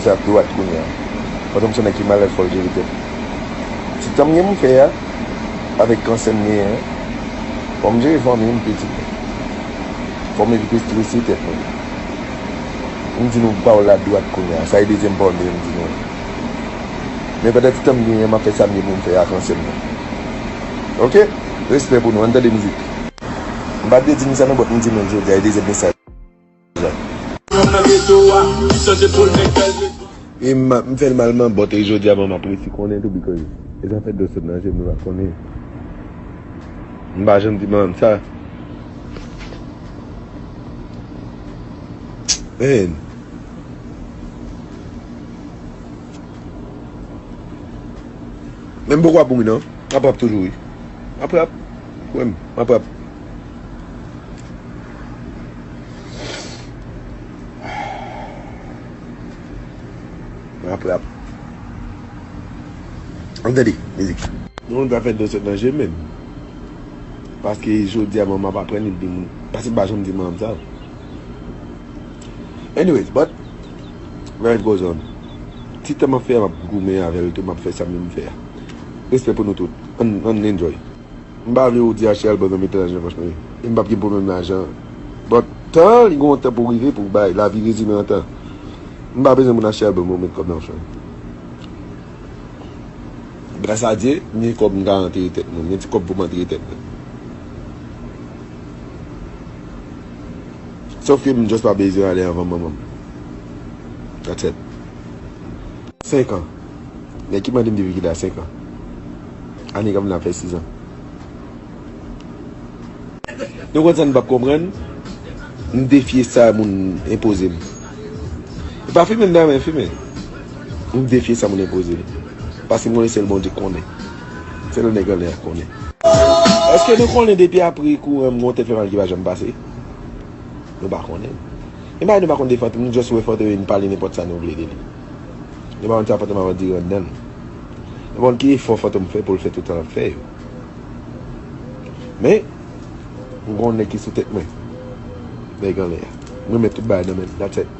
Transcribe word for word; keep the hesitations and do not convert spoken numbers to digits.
Sa dwat kounye a. Pandan m se nèg ki malèz, fò l jere tèt. Ti tan m gen pou m fè a, avèk kansè m genyen an, fò m jere fanmi m, pitit mwen. Fò m evite estrese tèt mwen. M di nou pawòl la dwat kounye a. Sa e dezyèm pawòl m bezwen di nou. Men pandan ti tan m genyen, m ap fè sa m gen pou m fè a, kansè m nan. Oke? Respè pou nou. Ann tande mizik. M pa t vle di nou sa non, but m di nou l jodi a, e dezyèm mesaj. E m, m fè l mal, man, but e jodi a, man, m ap resi konnen tou, because e zafè dlo sot nan je m, nou pa konnen. M pa janm di manman m sa. Man. Men m poko ap mouri non. M ap rap toujou wi. M ap rap. Wi, m ap rap. M ap rap. Ann tande mizik. Nou konn zafè dlo sot nan je m menm. Paske jodi a, man, m ap aprann li di moun. Paske m pa janm di manman m sa. Anyways, but life goes on. Ti tan m ap fè a, m ap goumen avè l tou, m ap fè sa m vle m fè a. Respè pou nou tout. Ann, ann enjoy. M pa vle ou di achte album nan, mete lajan nan pòch mwen. E m p ap gen pwoblèm lajan. But tan, li gen yon tan pou rive, pou bay. Lavi rezime an tan. M pa bezwen moun achte album pou met kòb nan pòch mwen. Gras a Dye, m gen kòb m ka antere tèt mwen. M gen ti kòb pou m antere tèt mwen. Sòf ke m just pa bezwen ale anvan manman m. That's it. Senk an. Nèg ki mande m depi kilè a, senk an. Ane k ap vini ap fè sis an. Nou konn sa n p ap konprann? M defye sa moun enpoze m. E pa fimen m ta renmen fimen. M defye sa moun enpoze m. Paske m konnen sèl Bondye k konnen. Sèl nèg anlè a k konnen. Èske nou konnen depi apre kouran m gon tèt fè mal ki pa janm pase? Nou pa konnen. E bagay nou pa konn de Fantom, nou just wè Fantom vin pale nenpòt sa nou vle de li. Nou pa konn sa Fantom ap andire anndan l. Nou pa konn ki efò Fantom fè pou l fè tout sa l ap fè yo. Men, m gon nèg ki sou tèt mwen. Nèg anlè a. Mwen met tout bagay nan men l. That's it.